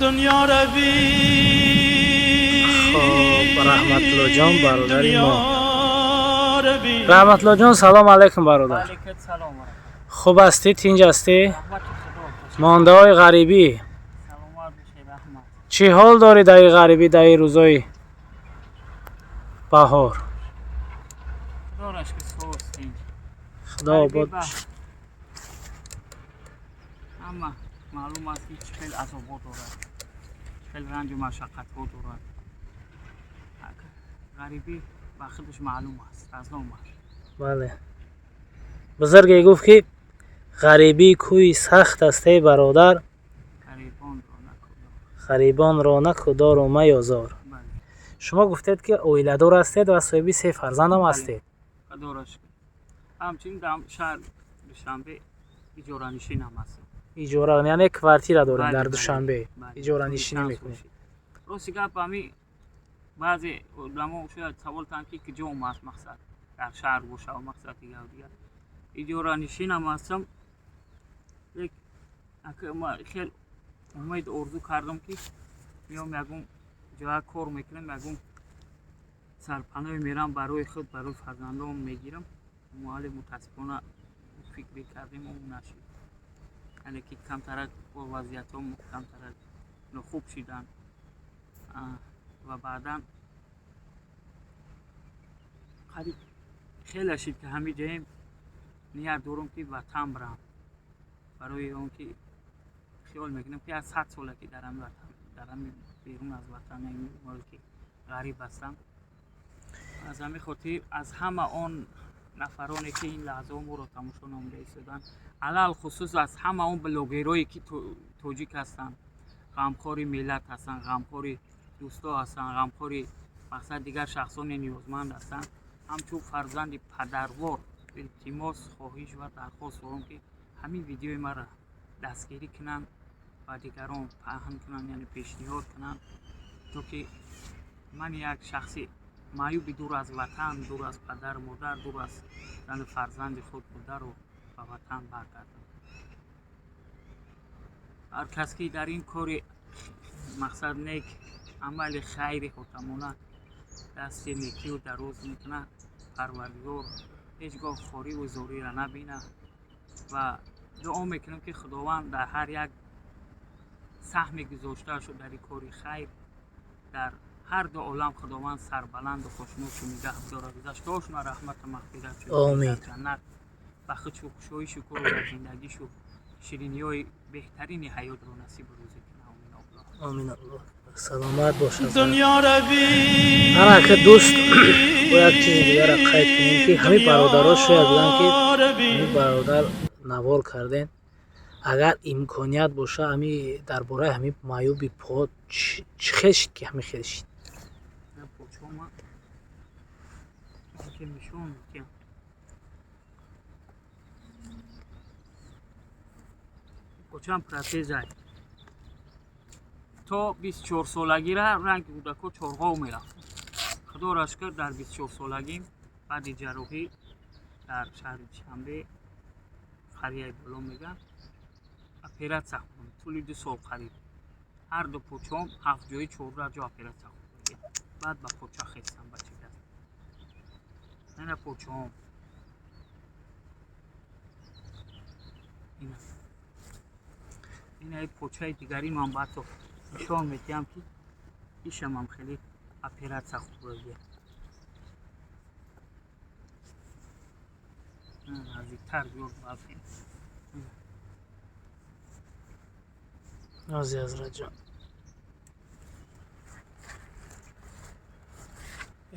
Дунё равӣ. Хоб, Раҳматуллоҷон, бародари мо. Дунё равӣ. Раҳматуллоҷон, салом алайкум, бародар. Алейкум салом. Хуб ҳастӣ, тинҷ ҳастӣ? Раҳмати Худо. Мондаҳои ғарибӣ. Саломат бошед, раҳмат. Чӣ ҳол дорӣ дар ин ғарибӣ, дар ин рӯзои баҳор? Худоро шукр, соз, тинҷ. Худо обод бошад. Ҳама маълум аст, ки чӣ хел азобҳо дорад, чӣ хел ранҷу машаққатҳо дорад. Ғарибӣ ба худаш маълум аст, аз номаш. Бале, бузурге гуфт, ки ғарибӣ кӯи сахт аст, эй бародар. Ғарибонро накудор. Ғарибонро накудору маёзор. Бале. Шумо гуфтед, ки оиладор ҳастед ва соҳиби се фарзандам ҳастед. Худоро шукр, ҳамчунин дар шаҳр Душанбе иҷоранишинам ҳастам. Иҷора, яъне квартира дорем дар Душанбе? Бале. Иҷоранишинӣ Чанд мекунед? сол шуд. Рости гап, ҳами баъзе одамо шояд савол танд, ки куҷом аст, мақсад дар шаҳр бошав, мақсад дигар дигар. Иҷоранишинам ҳастам, лек ма хел умед, орзу кардам, ки меом, ягон ҷоя кор мекунам, ягон сарпаноҳе мерам, барои худ, барои фарзандон мегирам. Вале мутаассифона фикре кардем, он нашид, яъне ки камтарак вазъиятҳо камтарак нохуб шиданд ва баъдан қариб хеле шид, ки ҳамин ҷоем. Ният дорам, ки ватан бирам, барои он ки хиёл мекунам, ки аз 100 сола ки дар ҳами ватан, дар ҳами берун аз ватан, мулки ғариб ҳастам. Аз ҳамин хотир аз ҳама он нафароне, ки ин лаҳзаҳо моро тамошо намуда истоданд, алалхусус аз ҳама он блогерое, ки тоҷик ҳастанд, ғамхори миллат ҳастанд, ғамхори дӯсто ҳастанд, ғамхори мақсад дигар шахсони ниёзманд ҳастанд, ҳамчун фарзанди падарвор илтимос, хоҳиш ва дархост дорам, ки ҳамин видеои маро дастгирӣ кунанд ва дигарон паҳн кунанд, яъне пешниҳод кунанд, то ки ман, як шахси маъюби дур аз ватан, дур аз падару модар, дур аз зану фарзанди худ бударо ба ватан баргардам. Ҳар кас, ки дар ин кори мақсад нек, амали хайри ҳотамона дасти некию дароз мекунад, Парвардигор ҳеҷ гоҳ хориву зориро набинад ва дуо мекунам, ки Худованд дар ҳар як саҳме гузоштаашо дар ин кори хайр, дар ҳар ду олам Худованд сарбаланду хушнудшу нигаҳ бидорад, гузаштаҳошона раҳмату мағфират, Омин. дар ҷаннат бахтшу кушоишу кору дар зиндагишу шириниҳои беҳтарини ҳаётро насибу рӯзӣ кунад. Омин, Аллоҳ. Омин, Аллоҳ. Саломат бош. Дунё равӣ. Ана ака, дӯст, бо як чизи дигарро қайд кунем, ки ҳамин бародаро шояд буданд, ки ҳамин бародар навор кардем. Агар имконият боша, ҳами дар бораи ҳамин маъюби по чӣ хел шид, ки ҳамин хел шид? Почома ки нишон медиҳам. Почам протезай. То 24-солагира ранги кӯдако чорғов мерафт. Худоро шукр, дар 24-солагим баъди ҷарроҳӣ дар шаҳри Душанбе, қарияи боло мегӯянд, оператсия хӯрдам. Тӯли 2 сол қариб ҳар ду почом ҳафтҷои, 14 ҷо оператсия хӯрдам. Баъд ба поча хестам, бача. Ина почаҳом, ина, ина почаи дигари ман баъдто нишон медиҳам, ки ишамам хеле оператсия хӯрдагия. Наздиктар биёр, балки. Ози, Ҳазратҷон,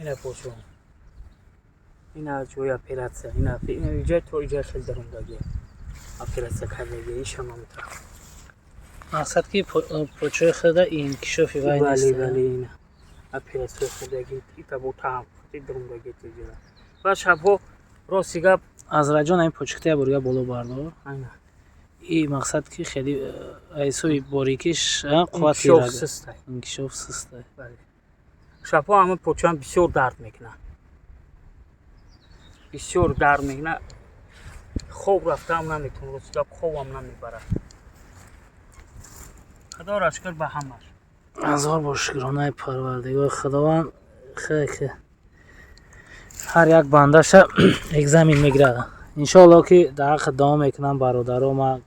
Ина почаҳом, ина ҷои оператсия, ина иҷа то иҷа хел дарондагия, оператсия кардагия, ишамам тараф. Мақсад, ки почои худа инкишофи вай Бале. нест? Бале, ина оператсия хӯрдаги, ита бо таам дарондаги то иҷа. Ва шабҳо, рости гап. Ҳазратҷон, ҳамин почката як борга боло бардор. Ина. И мақсад, ки хеле ҳисоби борикиш қуввати Инкишоф систай. Инкишоф систай. Бале, шабҳо ҳама почаам бисёр дард мекунад, бисёр дард мекунад. Хоб рафтаам наметавонам, рости гап, хобам намебарад. Худоро шукр ба ҳамаш. Ҳазор бор шукронаи Парвардигор. Худованд хеле ки ҳар як бандаша экзамен мегирад. Иншоалло, ки дар ҳаққи дуо мекунам, бародаро. Ман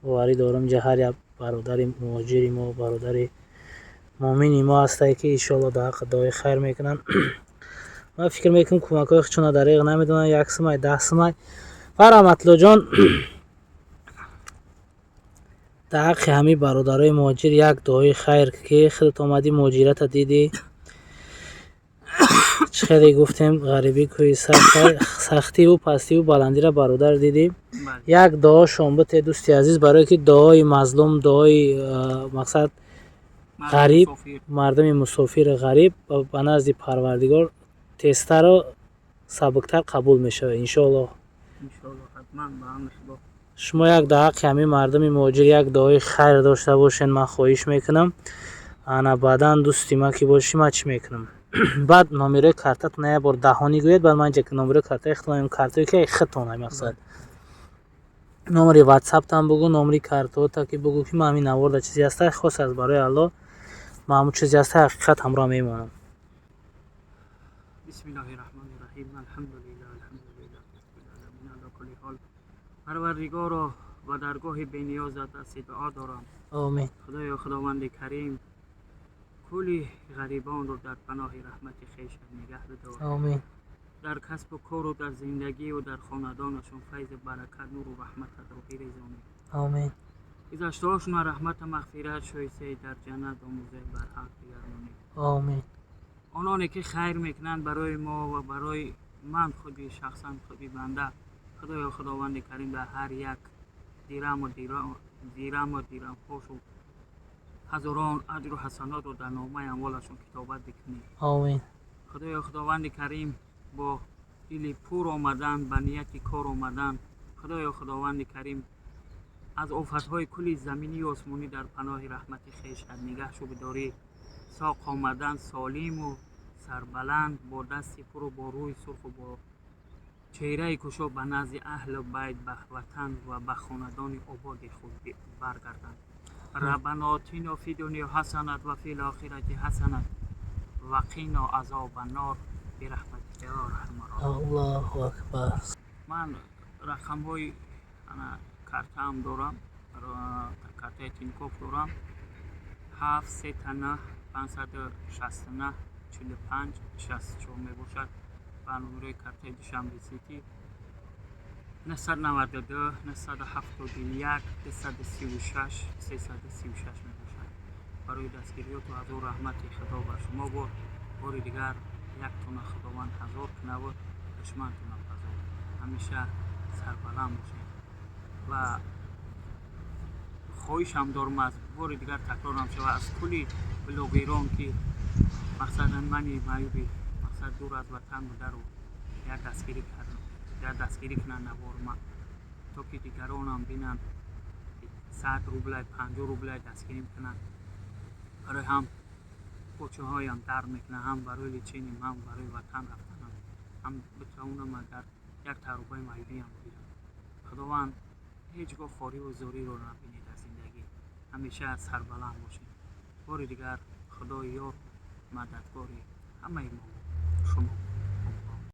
боварӣ дорам, ҷа ҳар як бародари муҳоҷири мо, бародари муъмини мо ҳастае, ки иншоалло дар ҳаққи дуои хайр мекунанд. Ман фикр мекунам, кӯмакҳои худшона дареғ намедонанд, 1 сумай, 10 сумай. Ва Раҳматуллоҷон, дар ҳаққи ҳамин бародарои муҳоҷир як дуои хайр, ки худат омадӣ, муҳоҷирата дидӣ. Чӣ хеле гуфтем, ғарибӣ кӯҳи сахтиву пастиву баландира бародар дидӣ. Як дуошон бите, дӯсти азиз, барое ки дуои мазлум, дуои мақсад ғариб, мардуми мусофири ғариб ба назди Парвардигор тезтару сабуктар қабул мешавад, иншоалло. Шумо як дар ҳаққи ҳамин мардуми муҳоҷир як дуои хайр дошта бошед, ман хоҳиш мекунам. Ана баъдан, дӯсти ман ки бошӣ, ман чӣ мекунам? Баъд номерои картатона як бор даҳонӣ гӯед, баъд ман инҷа номерои картаи худтон, картое ки худтон, мақсад, номери ватсаптам бугӯ, номери картаота ки бугӯ, ки ман ҳамин наворда чизе ҳаста, хос аст барои Алло, ман ҳамун чизе ҳаста, ҳақиқат ҳамроҳ мемонам. Бисмиллоҳи раҳмони раҳим. Алҳамдулиллаҳ, алҳамдулиллаҳ роббил оламин ала кулли ҳол. Парвардигоро, ба даргоҳи бениёзат аст дуо дорам. Омин. Худоё, Худованди Карим, кулли ғарибонро дар паноҳи раҳмати хешат нигаҳ бидор. Омин. Дар касбу кору дар зиндагию дар хонадонашон файзу баракат, нуру раҳмататро бирезонӣ. Омин. Гузаштаҳошонро раҳмату мағфират шоистаи, дар ҷаннат омӯзаи барҳақ бигардонӣ. Омин. Ононе ки хайр мекунанд барои мо ва барои ман худи шахсан, худи банда, Худоё, Худованди Карим, дар ҳар як дираму дираму дирамҳошу ҳазорон аҷру ҳасанотро дар номаи амволашон китобат бикунӣ. Омин. Худоё, Худованди Карим, бо дили пур омадан, ба нияти кор омадан, Худоё, Худованди Карим, аз офатҳои кулли заминию осмонӣ дар паноҳи раҳмати хешат нигаҳшу бидорӣ. Соқ омадан, солиму сарбаланд, бо дасти пуру бо рӯи сурху бо чеҳраи кушо ба назди аҳлу байт, ба ватан ва ба хонадони ободи худ баргарданд. Раббано отино фи дунё ҳасанат ва фил охирати ҳасанат ва қино азоба нор бирахматика ё арҳамар роҳимин. Аллоҳу акбар. Ман рақамҳои ана картаам дорам, картаи Тинькофф дорам: 7 3 9 569 45 64 мебошад. Ба номерои картаи Душанбе Сити: 992 971 236 336 мебошад. Барои дастгириёту ҳазор раҳмати Худо бар шумо бод. Бори дигар, яктона Худованд ҳазор кунаву душмантона позор. Ҳамеша сарбаланд бошед ва хоҳишам дорам, аз бори дигар такрорам шава, аз кулли блогерон, ки мақсадан мани маъюби, мақсад, дур аз ватан будару як дастгирӣ кардам, як дастгирӣ кунанд наворма, то ки дигаронам бинанд, 100 рублай, 50 рублай дастгирӣ кунанд. Барои ҳам почаҳоям дард мекунад, ҳам барои лечениям, ҳам барои ватан рафтанам, ҳам битавонам агар як таҷрубаи маъюбиам гирам. Худованд ҳеҷ гоҳ хориву зориро набинед дар зиндагӣ, ҳамеша сарбаланд бошед. Бори дигар, Худои ёр, мададгори ҳамаи мо шумо.